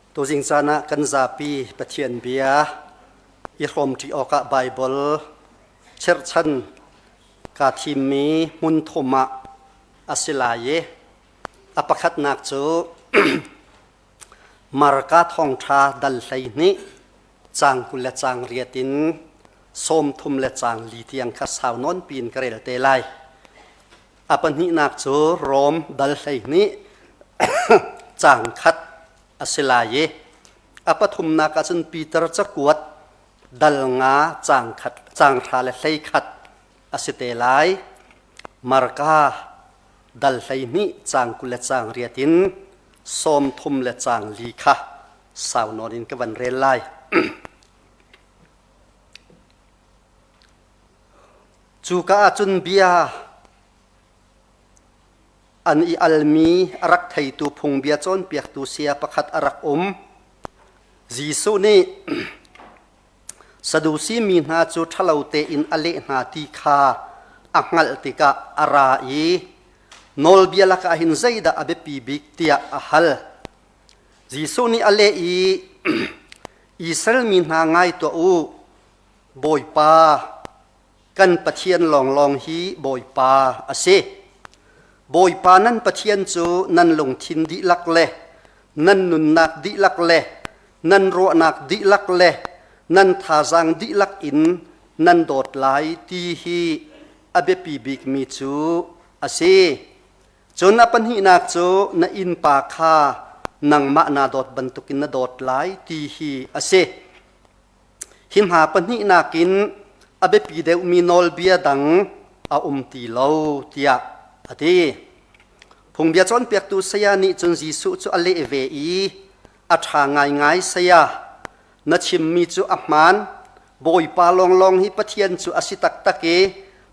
Tuzing caan ah kan zapi Pathian bia i hrawmṭi awkah Baibal cherhchan kaa thimmi hmun thum ah a si lai i a pakhatnak cu Marka thawngṭha dal 12 caang 20 le caang riat in 30 le caang li tiang kha sau nawn piin ka rel te lai. A pahnihnak cu Rom dal 12 caang khat a si lai i a pathumnak ah cun Peter cakuat dal nga caang khat caang hra le 11 a si te lai. Marka dal 12 caang 20 le caang riat in 30 le caang li kha sau nawn in ka van rel lai. Cuka ah cun bia an i almi a rak theitu phungbia cawnpiaktu saya pakhat a rak um. Jesuh nih Sadusi mi hna cu ṭhalo tein a leh hna ti kha a hngalh tikah a ra i nawlbia lakah hin zeidah a biapi bik tiah a hal. Jesuh nih a leh i Israel mi hna ngai tuah u, Bawipa kan Pathian lawnglawng hi Bawipa a si. Bawipa nan Pathian cu nan lungthin dihlak le nan nunnak dihlak le nan ruahnak dihlak le nan thazaang dihlak in nan dawt lai ti hi a biapi bikmi cu a si. Cun a pahnihnak cu na innpa kha nangmah naa dawt bantukin na dawt lai ti hi a si. Hi hna pahnih nakin a biapi deuhmi nawlbia dang a um ti lo tiah a ti. Phungbia cawnpiaktu saya nih cun Jesuh cu a leh ve i a ṭha ngaingai saya, na chimmi cu a hmaan. Bawipa lawnglawng hi Pathian cu a si taktak i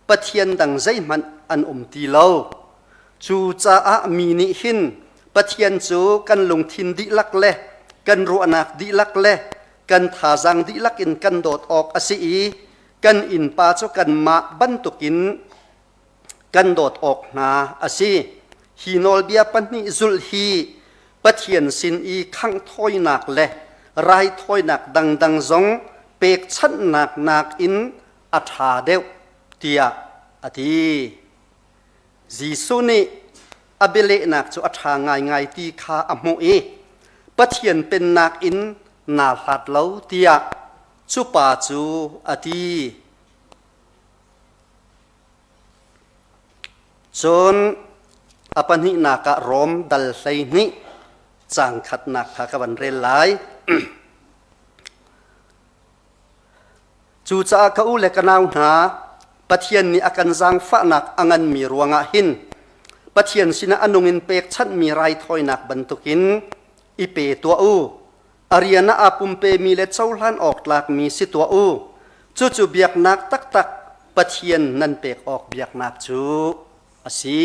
Pathian dang zeihmanh an um ti lo. Cucaah mi nih hin Pathian cu kan lungthin dihlak le kan ruahnak dihlak le kan thazaang dihlak in kan dawt awk a si i kan innpa cu kanmah bantukin kan dawt awk hna a si. Hi nawlbia pahnih zulh hi Pathian sin i khangh thawinak le raithawinak dangdang zong pekchanhnak nakin a ṭha deuh tiah a ti. Jesuh nih a bialehnak cu a ṭha ngaingai ti kha a hmuh i Pathian pennak in naa hlat lo tiah cu pa cu a ti. Cun a pahnihnak ah Rom dal 12 caang khatnak kha ka van rel lai. Cucaah ka u le ka nau hna, Pathian nih a kan zaangfahnak a nganmi ruangah hin Pathian sinah a nung in pekchanhmi raithawinak bantukin i pe tuah u. A rian ah aa pumpemi le cohlan awk tlakmi si tuah u. Cucu biaknak taktak Pathian nan pek awk biaknak cu a si.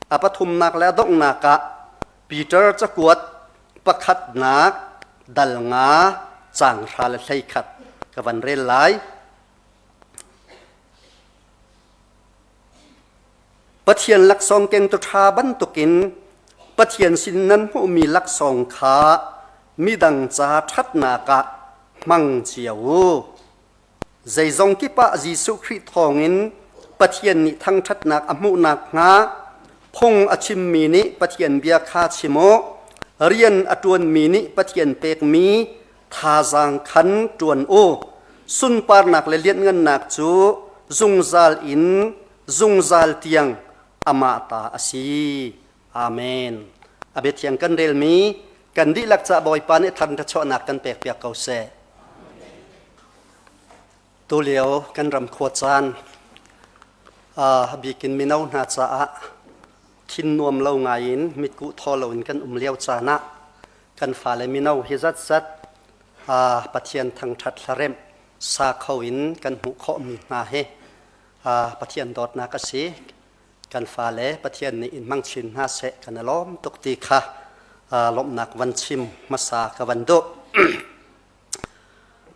A pathumnak le a donghnak ah Peter cakuat pakhatnak dal nga caang hra le 11 ka van rel lai. Pathian laksawng kengtu ṭha bantukin Pathian sin nan hmuhmi laksawng kha midang ca ṭhatnak ah hmang cio u. Zeizong kip ah Jesuh Khrih thawngin Pathian nih thangṭhatnak a hmuh nakhnga phung a chimmi nih Pathian bia kha chim u, rian a ṭuanmi nih Pathian pekmi thazaang khan ṭuan u. Sunparnak le lianhngannak cu zungzal in zungzal tiang amah ta a si. Amen. A biathiang kan relmi kan dihlak ca Bawipa nih thangṭhat kan pekpiak ko seh. Tulio kan ram khua caan bikin mino hna caah thin nuam lo ngai in mitkuh thaw lo in kan um lio caan ah kan fale mino hi zatzat Pathian thangṭhat hlaremh sa kho in kan hmuh khawhmi hna hi Pathian dawtnak a si. Kan fale Pathian nih in hmang chin hna seh kan i lawm tuk ti kha lawmhnak van chim hmasa ka van duh.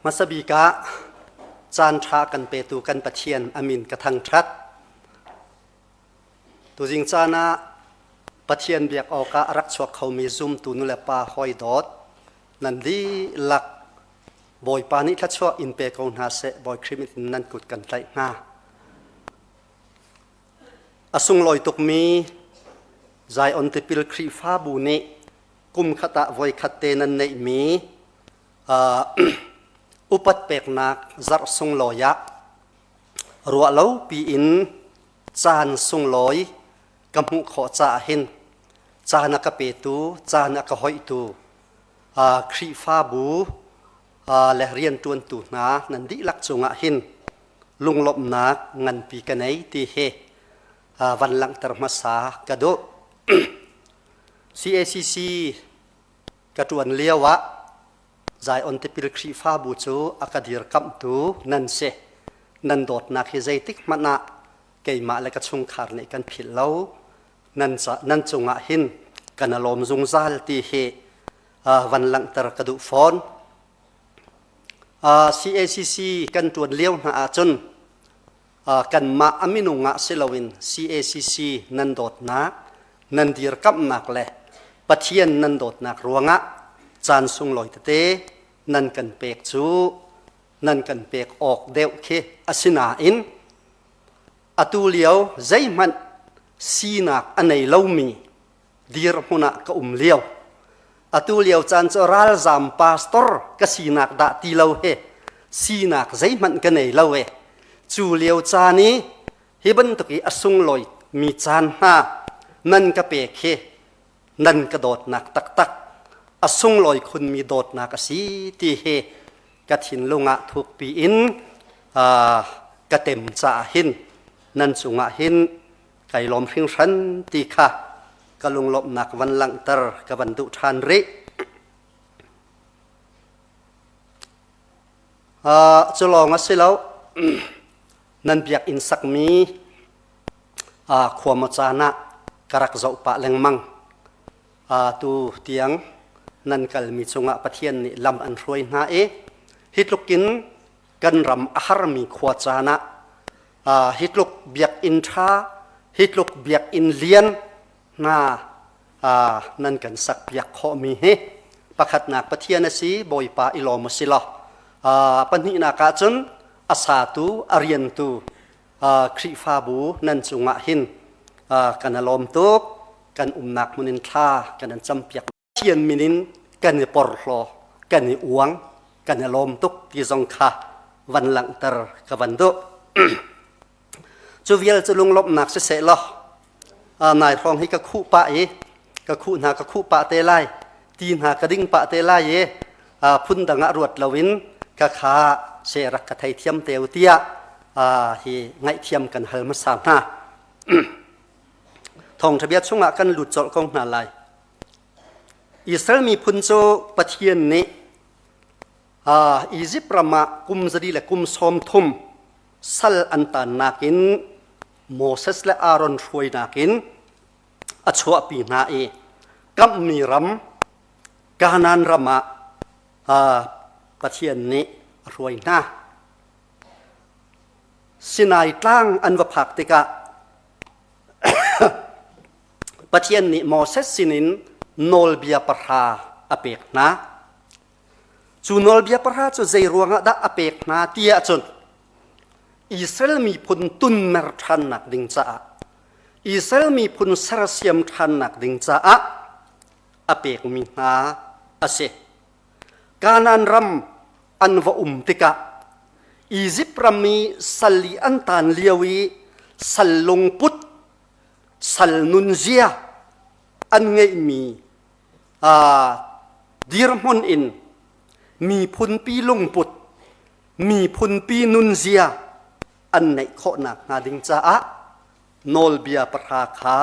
Hmasa bik ah caan ṭha kan petu kan Pathian a min ka thangṭhat. Tuzing caan ah Pathian biak awkah a rak chuak khomi zumtu nulepa hawi dawt. Nan dihlak Bawipa nih thluachuah in pe ko hna seh. Bawi Khrih in nan kut kan tlaih hna. A sunglawi tukmi Zion Tipil Khrihfabu nih kum khat ah voikhat te nan neihmi upat peknak zarh sunglawi ah ruah lo piin caan sunglawi ka hmuh khawh caah hin caan a ka petu, caan a ka hoihtu Khrihfabu le rianṭuantu hna nan dihlak cungah hin lunglawmhnak nganpi ka nei ti hi van langhter hmasa ka duh. CACC ka ṭuan lio ah Zion Tipil Khrihfabu cu a ka dirkamhtu nan si. Nan dawtnak hi zeitik hmanh ah keimah le ka chungkhar nih kan philh lo. Nan, nan cungah hin kan lawm zungzal ti hi van langhter ka duh fawn. CACC kan ṭuan lio hna ahcun kanmah a minung ah si loin CACC nan dawtnak, nan dirkamhnak le Pathian nan dawtnak ruangah caan sunglawi tete nan kan pek cu nan kan pek awk deuh khi asinain atu lio zeihmanh sinak a nei lomi dirhmun ah ka um lio. Atu lio caan cu ralzam pastor ka sinak dah ti lo he sinak zeihmanh ka nei lo e. Cu lio caan i hi bantuk i a sunglawi mi caan hna nan ka pek hi nan ka dawtnak taktak a sunglawi khunmi dawtnak a si ti hi ka thinlung ah thukpi in ka tem caah hin nan cungah hin kai lawm hringhran ti kha ka lunglawmhnak van langhter ka van duh ṭhan rih. Uh, cu lawng a si lo nan biakinn sakmi uh, khuamaw caan ah ka rak zoh pah lengmang. Uh, tu tiang nan kalmi cungah Pathian nih lam an hruai hna i hi tlukin kan ram a harmi khua caan ah hi tluk biakinn ṭha, hi tluk biakinn lian hna nan kan sakpiak khawhmi hi pakhatnak Pathian a si, Bawipa i lawm u si law pahnihnak ah cun a satu, a riantu Khrihfabu nan cungah hin kan i lawm tuk, kan umnak hmun in thla kan in campiak. Pathian min in kan i porhlaw, kan i uang, kan i lawm tuk ti zong kha van langhter ka van duh. Cu vial cu lunglawmhnak siseh law nai hrawng hi ka khuh pah i ka khuh hna ka khuh pah te lai, ti hna ka ding pah te lai i phun dang ah ruat loin ka kha se rak ka theithiam te u tiah hi ngaihthiam kan hal hmasa hna. Thawngṭha bia chungah kan lut colh ko hna lai. Israel miphun cu Pathian nih Izipt ram ah kum zali le kum 30 sal an tannak in Moses le Aaron hruainak in a chuahpi hna i kamhmi ram Kanaan ram ah Pathian nih a hruai hna. Sinai tlang an va phak tikah Pathian nih Moses sinin nawlbia pahra a pek hna. Cu nawlbia pahra cu zei ruangah dah a pek hna ti ahcun Israel miphun tunmer ṭhannak ding caah Israel miphun sersiam ṭhannak ding caah a pekmi hna a si. Kanaan ram an va um tikah Izipt ram i sal i an taan lio i sal lungput sal nunzia an ngeihmi dirhmun in miphunpi lungput miphunpi nunzia an neih khawhnak hnga ding caah nawlbia pahra kha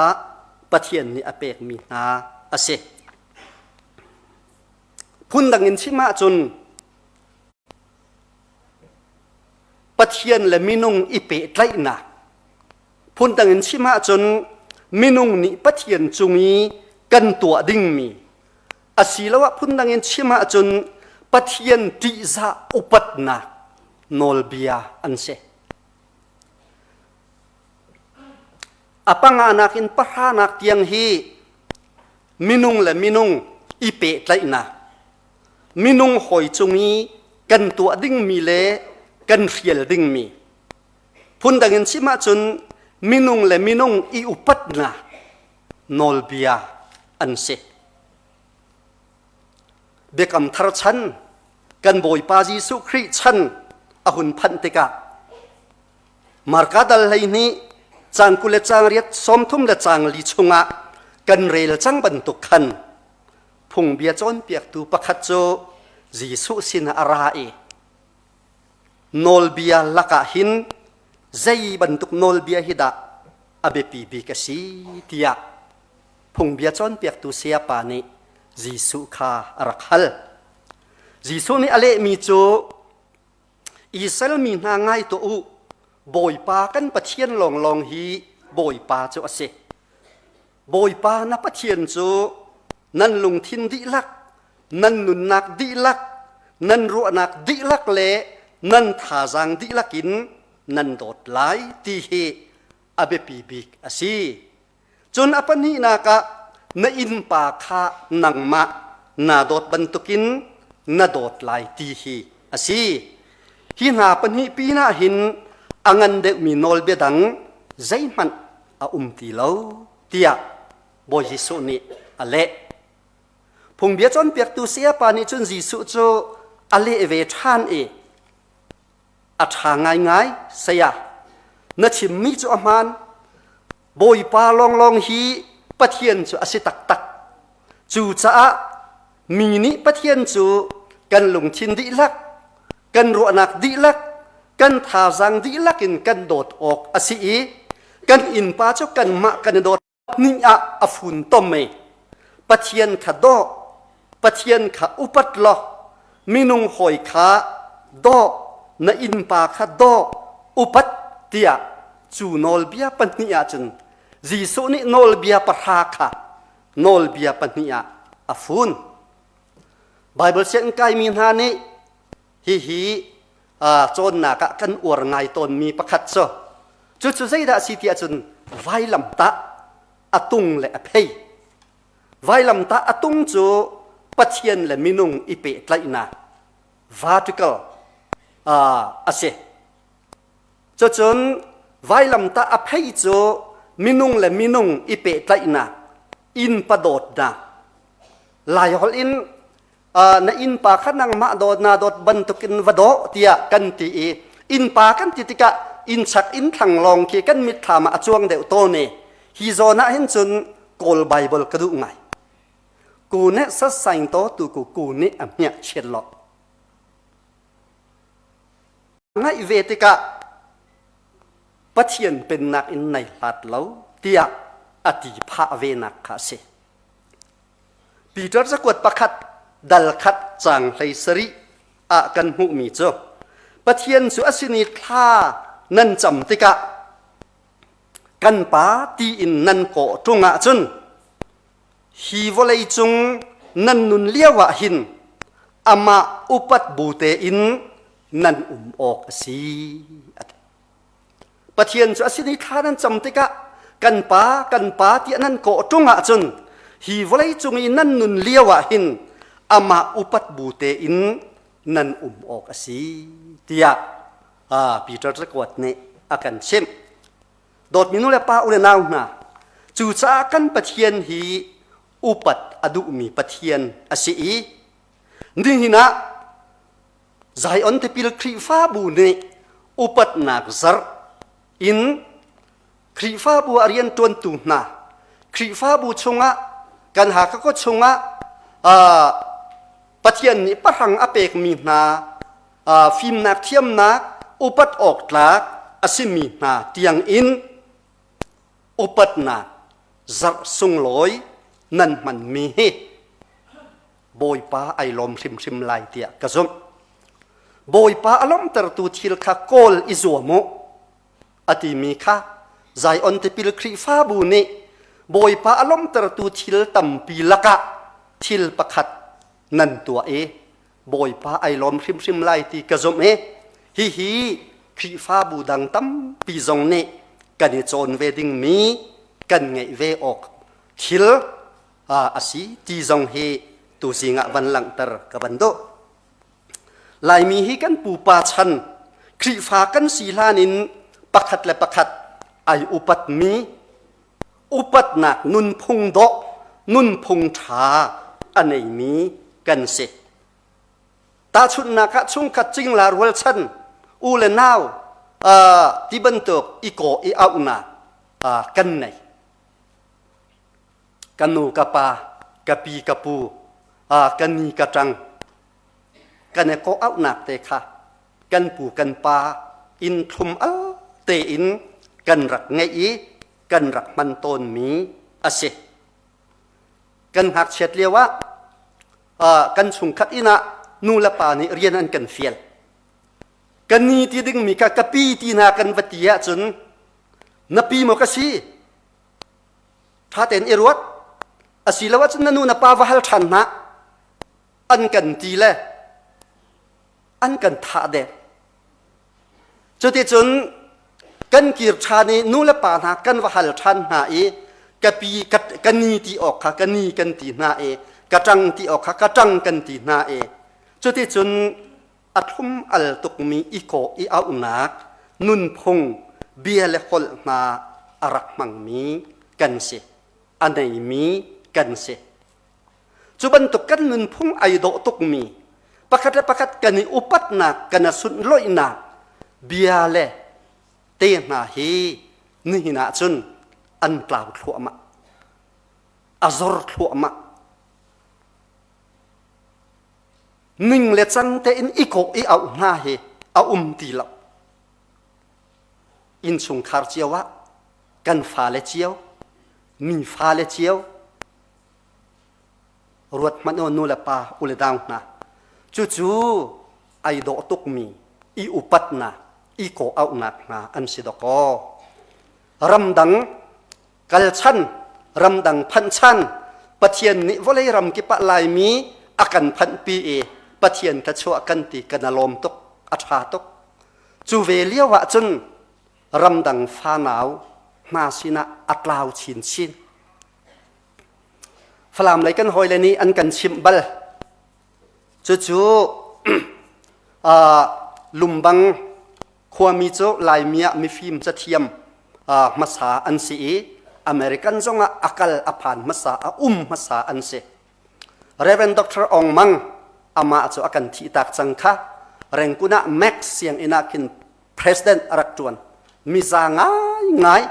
Pathian nih a pekmi hna a si. Phundang in chim ahcun Pathian le minung i pehtlaihnak Phundang in chim ahcun minung nih Pathian cung i kan tuah dingmi asiloah phundang in chim ahcun Pathian ṭihzah upatnak nawlbia an si. A panganak in pahranak tiang hi minung le minung i pehtlaihnak. minung hawi cung i kan tuah dingmi le kan hrial dingmi phundang in chim ahcun minung le minung i upatnak nawlbia an si. Biakam thar chan kan Bawipa Jesuh Khrih chan a hun phanh tikah Marka dal 12 caang 20 le caang riat 30 le caang li chungah kan rel cang bantuk khan phungbia cawnpiaktu pakhat cu Jesuh sinah a ra i nawlbia lakah hin zei bantuk nawlbia hi dah a biapi bik a si tiah phungbia cawnpiaktu sayapa nih Jesuh kha a rak hal. Jesuh nih a lehmi cu Israel mi hna ngai tuah u, Bawipa kan Pathian lawnglawng hi Bawipa cu a si. Bawipa na Pathian cu nan lungthin dihlak, nan nunnak dihlak, nan ruahnak dihlak le nan thazaang dihlak in nan dawt lai ti hi a biapi bik a si. Cun a pahnihnak ah na innpa kha nangmah naa dawt bantukin na dawt lai ti hi a si. Hi hna pahnih pinah hin a ngan deuhmi nawlbia dang zeihmanh a um ti lo tiah Bawi Jesuh nih a leh. Phungbia cawnpiaktu sayapa nih cun Jesuh cu a leh ve ṭhan i a ṭha ngaingai saya na chimmi cu a hmaan Bawipa lawnglawng hi Pathian cu a si taktak. Cucaah mi nih Pathian cu kan lungthin dihlak, kan ruahnak dihlak, kan thazaang dihlak in kan dawt awk a si i kan innpa cu kanmah kan i dawt ni ah a funtom i Pathian kha daw, Pathian kha upat law, minung hawi kha daw, na innpa kha daw, upat tiah cu nawlbia pahnih ahcun Jesuh nih nawlbia pahra kha nawlbia pahnih ah a fun. Baibal sianginn kaimi hna nih hihi cawnnak ah kan uar ngai tawnmi pakhat cu cucu zeidah a si ti ahcun vailamtah a tung le a phei. Vailamtah a tung cu Pathian le minung i pehtlaihnak vertical a si. Cucun vailamtah a phei cu minung le minung i pehtlaihnak, innpa dawtnak. Laiholh in na innpa kha nangmah dawt na dawt bantukin va daw tiah kan ti i innpa kan ti tikah innchak innthlang lawng khi kan mitthlam ah a cuang deuh tawn i hi zawn ah hin cun Kawl Bible ka duh ngai. Ku nih sasaing to tu ku ku nih a hmiah chiat lo. Ngaih ve tikah Pathian pennak in nai hlat lo tiah a ti phah ve nak kha a si. Peter cakuat pakhat dal khat caang 17 ah kan hmuhmi cu Pathian cu a sin i thla nan cam tikah kan Pa tiin nan kawh ṭung ahcun hi vawlei cung nan nun lio ah hin amah upat bu tein nan um awk a si. Pathian cu a sin i thla nan cam tikah kan Pa kan Pa tiah nan kawh ṭung ahcun hi vawlei cung i nan nun lio ah hin amah upat bu tein nan um awk a si tiah Peter cakuat nih a kan chimh. Dawtmi nu le pa u le nau hna, cucaah kan Pathian hi upat a duhmi Pathian a si i nihin ah Zion Tipil Khrihfabu nih upatnak zarh in Khrihfabu ah rianṭuantu hna Khrihfabu chungah kan Hakha khua chungah Pathian nih pahrang a pekmi hna fimnak thiamnak upat awk tlak a simi hna tiang in upatnak zarh sunglawi nan hmanmi hi Bawipa ai lawm hrimhrim lai tiah ka zumh. Bawipa a lawmhtertu thil kha kawl i zuam u a timi kha Zion Tipil Khrihfabu nih Bawipa a lawmhtertu thil tampi lakah thil pakhat nan tuah i Bawipa ai lawm hrimhrim lai ti ka zumh i hihi Khrihfabu dang tampi zong nih kan i cawn ve dingmi kan ngeih ve awk thil a si ti zong hi. Tuzing ah van langhter ka van duh. Laimi hi kan pupa chan Khrihfa kan si hlan in pakhat le pakhat ai upatmi upatnak nunphung dawh nunphung ṭha a neimi kan si. Tahchunhnak ah chungkhat cingla rualchan u le nau uh, ti bantuk i kawh i auhnak uh, kan nei. Ka nu ka pa, ka pi ka pu, uh, ka ni ka ṭang kan i kawh auhnak te kha kan pu kan pa inn thlum al tein kan rak ngeih i kan rak hman tawnmi a si. Kan ngakchiat lio ah kan chungkhat inn ah nu le pa nih rian an kan fial. Ka ni ti dingmi kha ka pi ti hna kan va ti ahcun na pi maw ka si? Ṭha tein i ruat. Asilo ahcun na nu na pa va hal ṭhan hna. An kan ti le an kan thah dek. Cuticun kan kir ṭhan i nu le pa hna kan va hal ṭhan hna i ka pi ka, ka ni ti awk kha ka ni kan ti hna i ka ṭang ti awk kha ka ṭang kan ti hna i cuticun a thlum al tukmi i kawh i auhnak nunphung bia le holh hna a rak hmangmi kan si a neimi kan si. Cu bantuk kan nunphung ai dawh tukmi pakhat le pakhat kan i upatnak kan i sunhlawihnak bia le te hna hi nihin ah cun an tlau thluahmah a zor thluahmah ning le cang tein i kawh i auh hna hi a um ti lo innchungkhar cio ah kan fale cio mi fale cio Ruat hmanh aw nu le pa u le dau hna. Cucu ai dawh tukmi i upatnak, i kawh-auhnak hna an si dawkaw. Ramdang kalchan, ramdang phanh chan, Pathian nih vawlei ram kip ah Laimi a kan phanhpi i Pathian thluachuah kan ti kan a lawm tuk, a ṭha tuk. Cu ve lio ah cun ramdang fanau hna sinah a tlau chinchin. Falam lei kan hawile nih an kan chimh bal. Cucu uh, Lumbang khuami cu Laimi ah mifim cathiam uh, hmasa an si i American zongah a kal a phan hmasa a um hmasa an si. Reverend Dr. Ong Mang amah cu a kan thih tak cang kha Rengkun ah Max sianginn ah khin president a rak ṭuan. Miza ngaingai,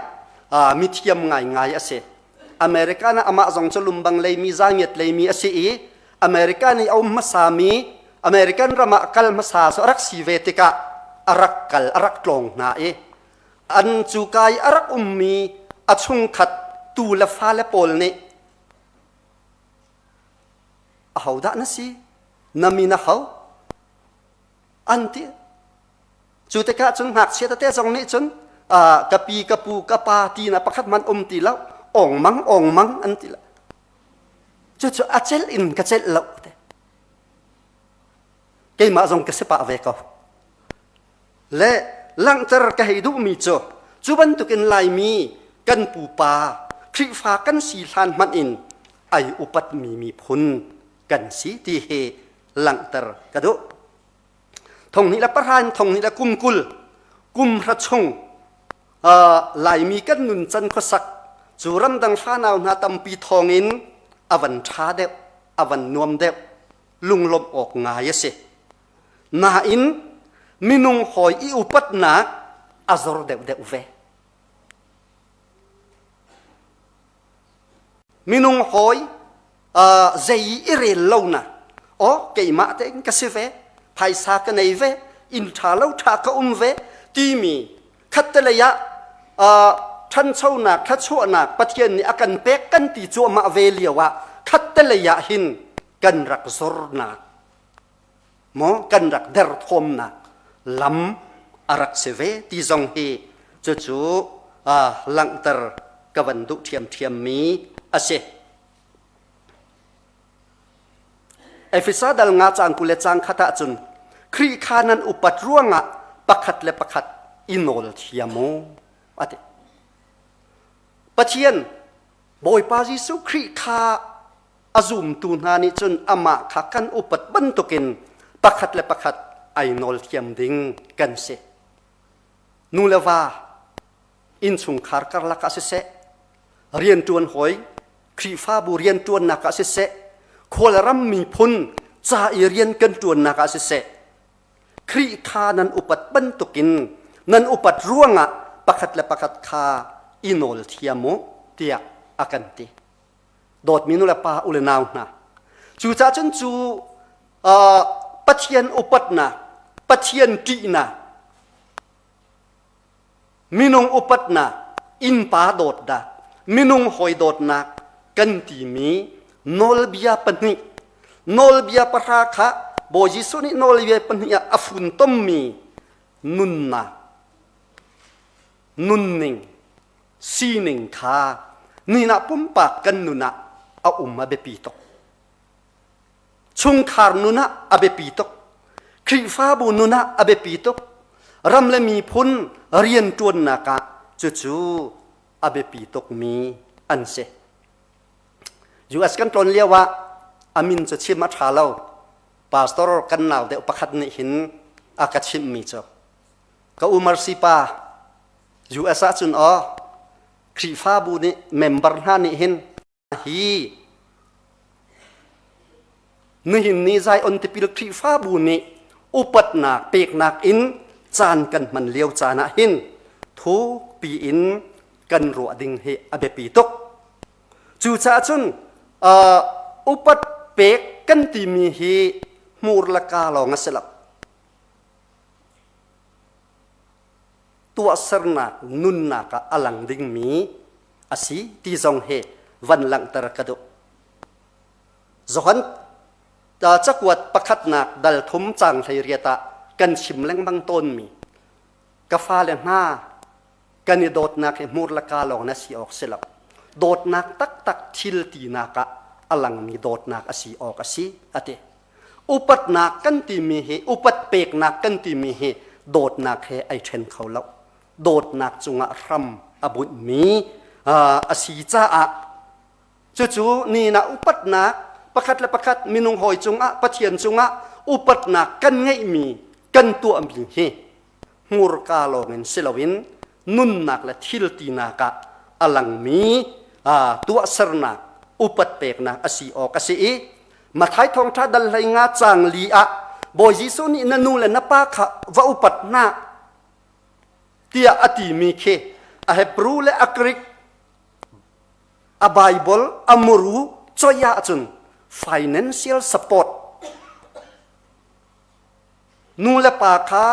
uh, mithiam ngaingai a si. American ah amah zong cu lumbang leimi zangiat leimi a si i American i a um hmasami American ram ah kal hmasa cu a rak si ve tikah a rak kal a rak tlawng hna i an cuka i a rak ummi a chungkhat tu le fale pawl nih ahodah na si na min a ho an ti Cu tikah cun ngakchia tete zong nih cun ka pi ka pu ka pa ti na pakhat man um ti lo ong mang ong mang an ti lo cucu a celh in ka celh lo te keimah zong ka si pah ve ko le langhter ka hei duhmi cu cu bantukin laimi kan pupa Khrihfa kan si hlan hmanh in ai upatmi miphun kan si ti hi langhter ka duh Thonghnih le pahra in thonghnih le kum 20 kum hra chung Laimi kan nuncan khuasak cu ramdang fanau hna tampi thawngin a van ṭha deuh, a van nuam deuh, lunglawmh awk ngai a si. Nain minung hawi i upatnak a zor deuhdeuh ve. Minung hawi uh, zei i rel lo na o keimah tein ka si ve phaisa ka nei ve inn ṭha lo ṭha ka um ve timi khattelei ah uh, ṭhanchonak thluachuahnak Pathian nih a kan pek kan ti cuahmah ve lio ah khattelei ah hin kan rak zornak maw kan rak derthawmnak lam a rak si ve ti zong hi cucu uh, langhter ka van duh ṭhiamṭhiammi a si. Efesa dal nga cang 20 le cang khat ahcun Khrih kha nan upat ruangah pakhat le pakhat i nawl thiam u a ti. Pathian Bawipa Jesuh Khrih kha a. A zumtu hna nih cun amah kha kan upat bantukin pakhat le pakhat ai nawl thiam ding kan si. Nu le va innchungkhar karlak ah siseh, rianṭuan hawi, Khrihfabu rianṭuannak ah siseh, khualram miphun ca i rian kan ṭuannak ah siseh, Khrih kha nan upat bantukin nan upat ruangah pakhat le pakhat kha i nawl thiam u tiah a kan ti. Dawtmi nu le pa u le nau hna. Cucaah cun cu Pathian upatnak, Pathian ṭihnak, minung upatnak, innpa dawtnak, minung hawi dawtnak kan timi nawlbia pahnih, nawlbia pahra kha Bawi Jesuh nih nawlbia pahnih ah a funtommi nunnak, nunning, sining kha nihin ah pumpak kan nun ah a um a biapi tuk. Chungkhar nun ah a biapi tuk. Khrihfabu nun ah a biapi tuk. Ram le miphun rianṭuannak ah cucu a biapi tukmi an si. US kan tlawn lio ah a min cu chim a ṭha lo. Pastor kan nau deuh pakhat nih hin a ka chimhmi cu ka u Mercy pa US ahcun aw Khrihfabu nih member hna nih hin Hi nihin ni Zion tipil Khrihfabu nih upatnak peknak in caan kan hman lio caan ah hin thukpi in kan ruah ding hi a biapi tuk. Cucaah cun uh, upat pek kan timi hi hmur le ka lawng a si lo. Tuahsernak nunnak ah a lang dingmi a si ti zong hi van langhter ka duh. Johan cakuat pakhatnak dal thum cang 18 ah kan chim lengmang tawnmi ka fale hna kan i dawtnak hi hmur le ka lawng na si awk si lo. Dawtnak taktak thil tinak ah a langmi dawtnak a si awk a si a ti. Upatnak kan timi hi upat peknak kan timi hi dawtnak he ai ṭhen kho lo. Dawtnak cungah hram a bunhmi a si caah cucu ni na upatnak pakhat le pakhat minung hawi cungah Pathian cungah upatnak kan ngeihmi kan tuahmi hi hmurka lawngin si loin nunnak le thil tinak ah a langmi tuahsernak upat peknak a si awk a si i Matthai thawngṭha dal 15 caang li ah Bawi Jesuh nih na nu le na pa kha va upat hna tiah a timi khi a Hebrew le a Greek a Bible a muru choi ahcun financial support nu le pa kha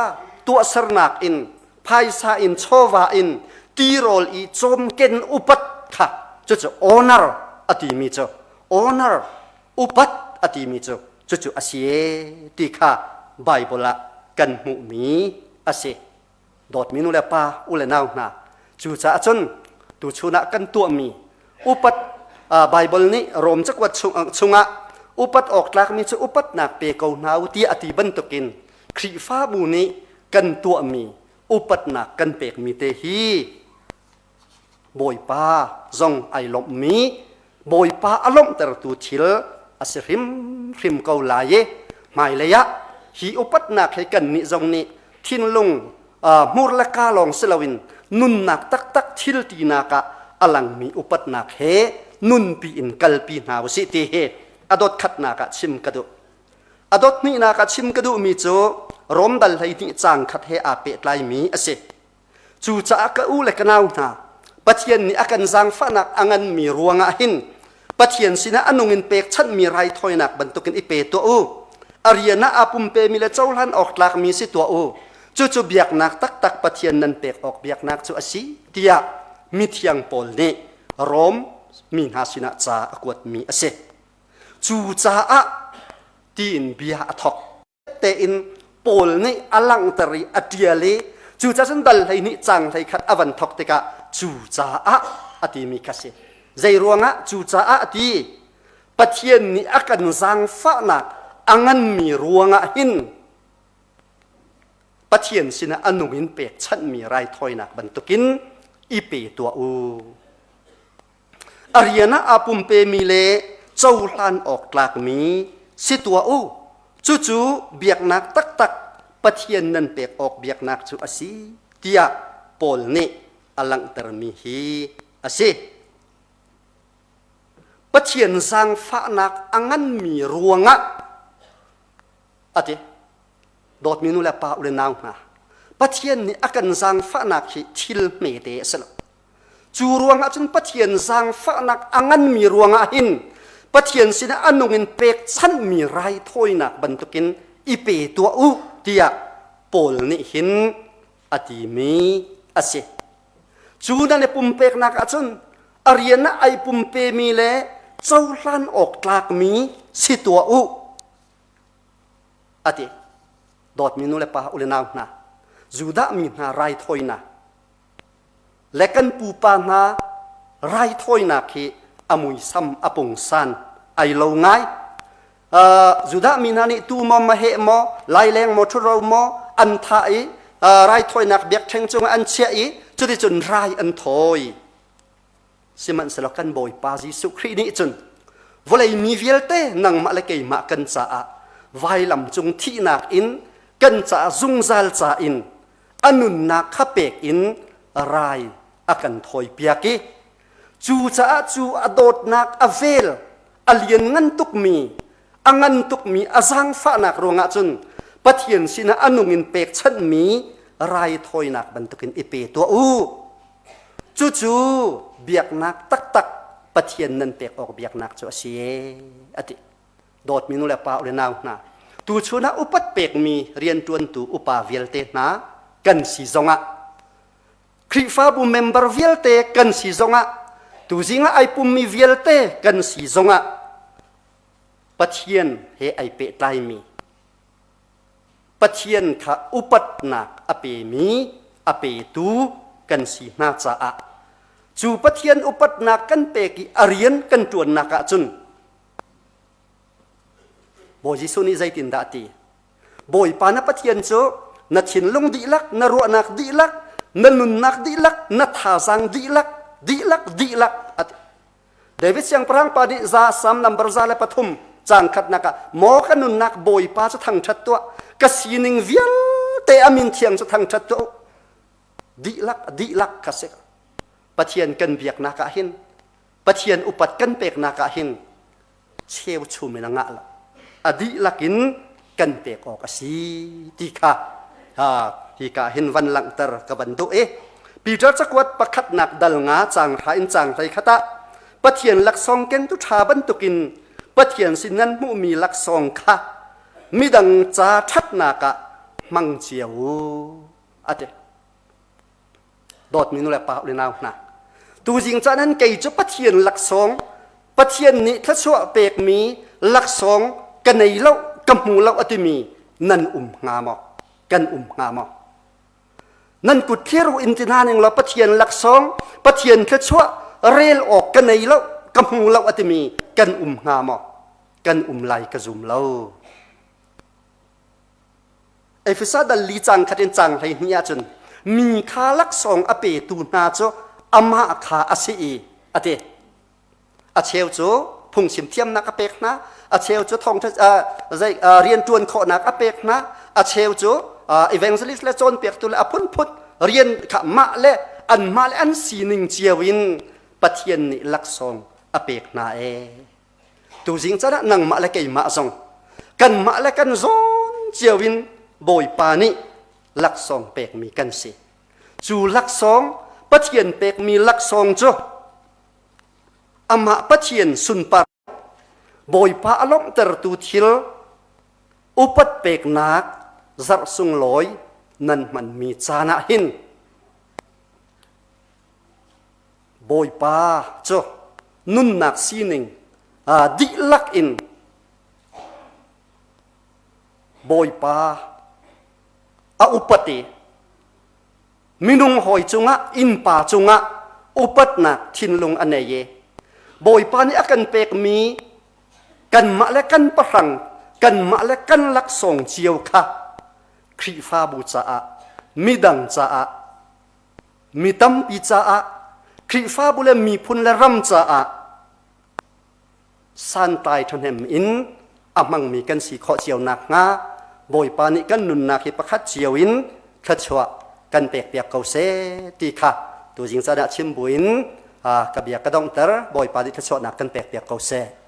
tuahsernak in phaisa in chawva in tirawl i cawmken upat kha cucu honor a timi cu honor upat a timi cu cucu a si ti kha Bible ah kan hmuhmi a si. Dawtmi nu le pa, u le nau hna, cucaah cun tuchun ah kan tuahmi upat Bible nih Rom cakuat chungah upat awk tlakmi cu upatnak pe ko hna u tiah a ti bantukin Khrihfabu nih kan tuahmi upatnak kan pekmi te hi Bawipa zong ai lawmhmi Bawipa a lawmhtertu thil a si hrimhrim ko lai i hmailei ah hi upatnak hi kannih zong nih thinlung hmur le ka lawng si loin nunnak taktak thil tinak ah a langmi upatnak he nunpi in kalpi hna usih ti hi a dot khatnak ah chim ka duh. A dot hnihnak ah chim ka duhmi cu Rom dal 12 caang khat he aa pehtlaimi a si. Cucaah ka u le ka nau hna, Pathian nih a kan zaangfahnak a nganmi ruangah hin Pathian sinah a nung in pekchanhmi raithawinak bantukin i pe tuah u. A rian ah aa pumpemi le cohlan awk tlakmi si tuah u. Cucu biaknak taktak Pathian nan pek awk biaknak cu a si, tiah mithiang Paul nih Rom mi hna sinah ca a kuatmi a si. Cucaah tiin bia a thawk. Tein Paul nih a langhter i a ṭial i cucaah cun dal 12 caang 11 a van thawk tikah cucaah a timi kha si. Zei ruangah cucaah a ti? Pathian nih a kan zaangfahnak a nganmi ruangah hin Pathian sinah a nung in pekchanhmi raithawinak bantukin i pe tuah u. A rian ah aa pumpemi le cohlan awk tlakmi si tuah u. Cucu biaknak taktak Pathian nan pek awk biaknak cu a si tiah Paul nih a langhtermi hi a si. Pathian zaangfahnak a nganmi ruangah a ti. Dawtmi nu le pa u le nau hna, Pathian nih a kan zaangfahnak hi thil hmete a si lo. Cu ruangah cun Pathian zaangfahnak a nganmi ruangah hin Pathian sinah a nung in pekchanhmi raithawinak bantukin i pe tuah u tiah Paul nih hin a timi a si. Cu nan i pumpeknak ahcun a rian ah ai pumpemi le cohlan awk tlakmi si tuah u a ti. Dawtmi nu le pa u le nau hna, Judah mi hna raithawinak le kan pupa hna raithawinak hi a muisam a pungsan ai lo ngai. Uh, Judah mi hna nih tu maw maheh maw laileng maw ṭhuro maw an thah i uh, raithawinak biakṭheng cungah an chiah i cuticun rai an thawi. Sihmanhsehlaw kan Bawipa Jesuh Khrih nih cun vawlei mi vialte nangmah le keimah kan caah vailam cung thihnak in kan caah zungzal ca in a nunnak kha pek in rai a kan thawipiak i cucaah cu a dawtnak a vel a lianngan tukmi a ngan tukmi a zaangfahnak ruangah cun Pathian sinah a nung in pekchanhmi raithawinak bantukin i pe tuah u. Cucu biaknak taktak Pathian nan pek awk biaknak cu a si a ti. Dawtmi nu le pa u le nau hna, tuchun ah upat pekmi rianṭuantu upa vialte hna kan si zongah Khrihfabu member vialte kan si zongah tuzing ah ai pummi vialte kan si zongah Pathian he ai pehtlaimi Pathian kha upatnak a pemi a petu kan si hna caah cu Pathian upatnak kan pek i a rian kan ṭuannak ahcun Bawi Jesuh nih zeitindah a ti? Bawipa na Pathian cu na thinlung dihlak, na ruahnak dihlak, na nunnak dihlak, na thazaang dihlak, dihlak, dihlak a ti. David siangpahrang pa nih za Salm number 103 caang khatnak ah maw ka nunnak Bawipa cu thangṭhat tuah ka sining vialte a min thiang cu thangṭhat tuah dihlak dihlak ka si Pathian kan biaknak ah hin Pathian upat kan peknak ah hin cheuchum in a ngah lo a dihlak in kan pek awk a si ti kha hi ka hin van langhter ka van duh i Peter cakuat pakhatnak dal nga caang hra in caang hlei khat ah Pathian laksawng kengtu ṭha bantukin Pathian sin nan hmuhmi laksawng kha midang ca ṭhatnak ah hmang cio u a ti. Dawtmi nu le pa le nau hna tuzing caan an kei cu Pathian laksawng Pathian nih thluachuah pekmi laksawng ka nei lo ka hmu lo a timi nan um hnga maw kan um hnga maw nan kut thlir in ti hna ning law Pathian laksawng Pathian thluachuah rel awk ka nei lo ka hmu lo a timi kan um hnga maw kan um lai ka zum lo Efesa dal li cang khat in cang 12 ahcun mi kha laksawng a petu hna cu amah kha a si i a ti. A cheu cu phungchim thiamnak a pek hna, a cheu cu thawngṭha zei rianṭuan khawhnak a pek hna, a cheu cu evangelist le cawnpiaktu le a phunphun rian kha mah le anmah le an sining cio in Pathian nih laksawng a pek hna ee. Tuzing caan ah nangmah le keimah zong kanmah le kan zawn cio in Bawipa nih laksawng pekmi kan si. Cu laksawng Pathian pekmi laksawng cu amah Pathian sunpar Bawipa a lawmhtertu thil upat peknak zarh sunglawi nan hmanmi caan ah hin Bawipa cu nunnak sining dihlak in Bawipa a upat i minung hawi cungah innpa cungah upatnak thinlung a nei i Bawipa nih a kan pekmi kanmah le kan pahrang kanmah le kan laksawng cio kha Khrihfabu caah midang caah mi tampi caah Khrihfabu le miphun le ram caah. Santlai ṭhahnem in a hmangmi kan si khawh cio nakhnga Bawipa nih kan nunnak hi pakhat cio in thluachuah kan pekpiak ko seh ti kha tuzing caan ah chim buin ka bia ka donghter. Bawipa nih thluachuahnak kan pekpiak ko seh.